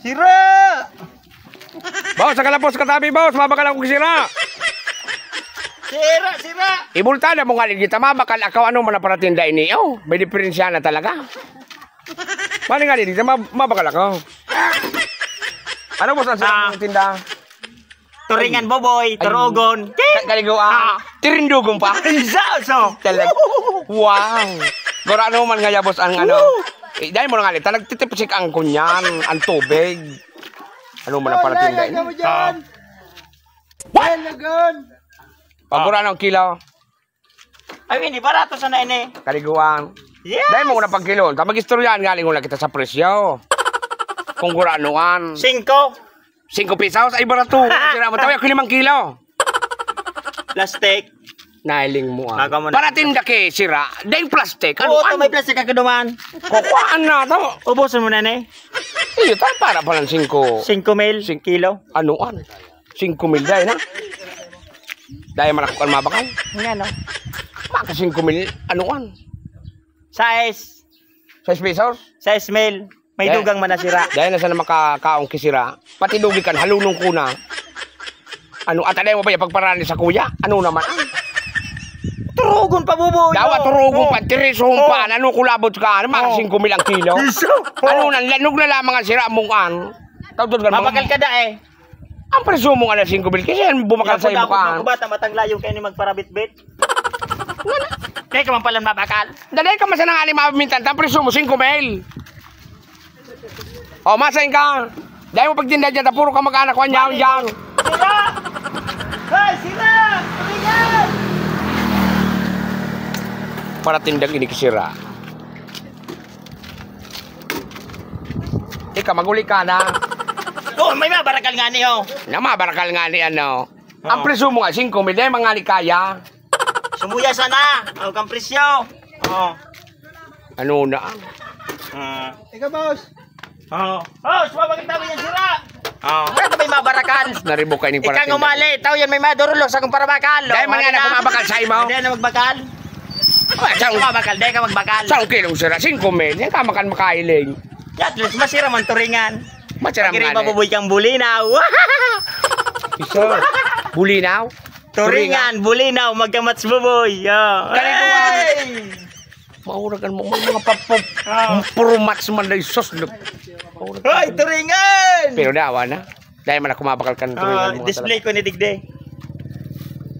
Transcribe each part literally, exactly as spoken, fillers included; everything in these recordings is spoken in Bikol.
Sira! Boss, sa kalapos katabi, boss, mabakal ako sira. Sira, sira. Ibulta na mo nga, kita mabakal ako, ano man ang paratinda ini? Oh, may diferensya na talaga. Mali nga, di, ma-, mabakal ako. Ano, boss, ang sira Ah. mong tinda? Turingan, boboy, Ay. turugon. Ka-, kaliguan. Ah. Tirindugon pa. Isa, so. Talag-, wow. Gora ano man nga yabos ang ano. Woo. Eh, dahil mo na nga, ta nagtitipsik ang kunyan, ang tubig. Ano man ang Oh, parating lagan dahil? ka mo dyan. Ah. Lagan. Pag gora anong kilo? Ay, hindi, barato sana ini. Kaliguan. Yes. Dahil mo na pagkilon, ta mag-istoryahan nga, lingon lang kita sa presyo. Kung gura anuan. Singko. Singko pesos, ay barato. Sira mo, tawag ako limang kilo. Plastic. Nailing mo, ah. Bago mo na. Para tinda ke, sira. Dahil plastic, ano, Oo, to, ano? May plastic ako duman. Kukuhaan na to. Ubusin mo na, ne. Iyo, ta, para palang singko. Singko mil, Sing- kilo. Anuan? Singko mil dai na. Dai man ako kan mabakal. Nga, no? Maka singko mil, anuan? Sais. Sais pesos? Sais mil. May Dai. dugang man na sira. Dai na sana makakaong kisira. Pati dugi kan, halunong ko na. Ano, at dai mo ba yung pagparani sa kuya? Ano naman? Turugon pa, buboy. Dawa, Oh. turugon Oh. pa, tirisong Oh. pa. Ano, kulabot ka? Ano, maka Oh. singko mil ang kilo? Iso. Oh. Ano, nang lanog na lamang ang sira mong an? Tawdod ka Mabakal ka da eh. Ang presyo mo nga na singko mil, kasi yan bumakal sa Yapon ako, ibukaan. Mga bata, matangla yung kayo ni magparabitbit. Kaya ka man pala mabakal. Dali ka man sana nga ni mamintan, ang presyo mo, singko mil. O, masain ka. Dahil mo pagtinda dyan, puro ka mag-anak ko, anyaw dyan. Sira! Hoy, sira! Tulingan! Para tindang inikisira. Ika, maguli ka na. Oh, may mabarakal nga ni, oh. Na mabarakal nga ni, ano. Ang Oh. presyo mo nga, singko mil, dahil mga ni kaya. Sumuya sana. Oh, kang presyo. Oh. Ano na? Ah. Ikaw, boss. Oh. Oh, sumabagay tayo yung sira. Oh. Ano may mabarakal? Naribok kayo ng Ikaw parating. Umali, tao yan may madurulog sa kong parabakal. Dahil man nga na kumabakal sa imo. Hindi na magbakal. Ah, sa Sumabakal, dahil ka magbakal. Sa kilong sira, singko mil. Yan ka makan makailing. At least, masira man turingan. Masira Pag man rin eh. Mabuboy kang bulinaw. Iso. Bulinaw? Turingan, bulinaw, magkamats buboy. Oh. Kaya ko nga. Hey! Mauragan mo, mga pap-, pap-, Ah. puro mats man na isos, no? Mauragan Hoy, mo. Turingan! Pero dawa na. Dahil man ako mabakal kan turingan Ah, mo display talaga. Ko ni digde.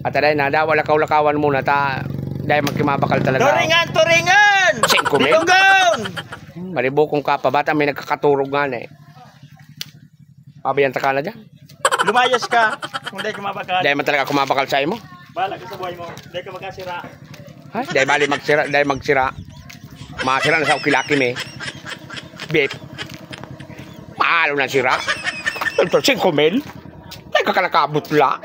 At dahil na, dawa lakaw-lakawan muna, ta, dahil magkimabakal talaga. Turingan, turingan! Singko mil? Dinugon! Malibukong ka pa, bata may nagkakaturog nga na eh. Pabayaan ta ka na dyan. Lumayas ka, kung dahil kumabakal. Dahil man talaga kumabakal sa imo. Bahala ka sa buhay mo. Dahil ka magkasira. Ha? Dahil bali magsira, dahil magsira. Masira na sa ukilaki, me. Bip. Mahalo na sira. Ito, singko mil. Dahil ka kalakabot la.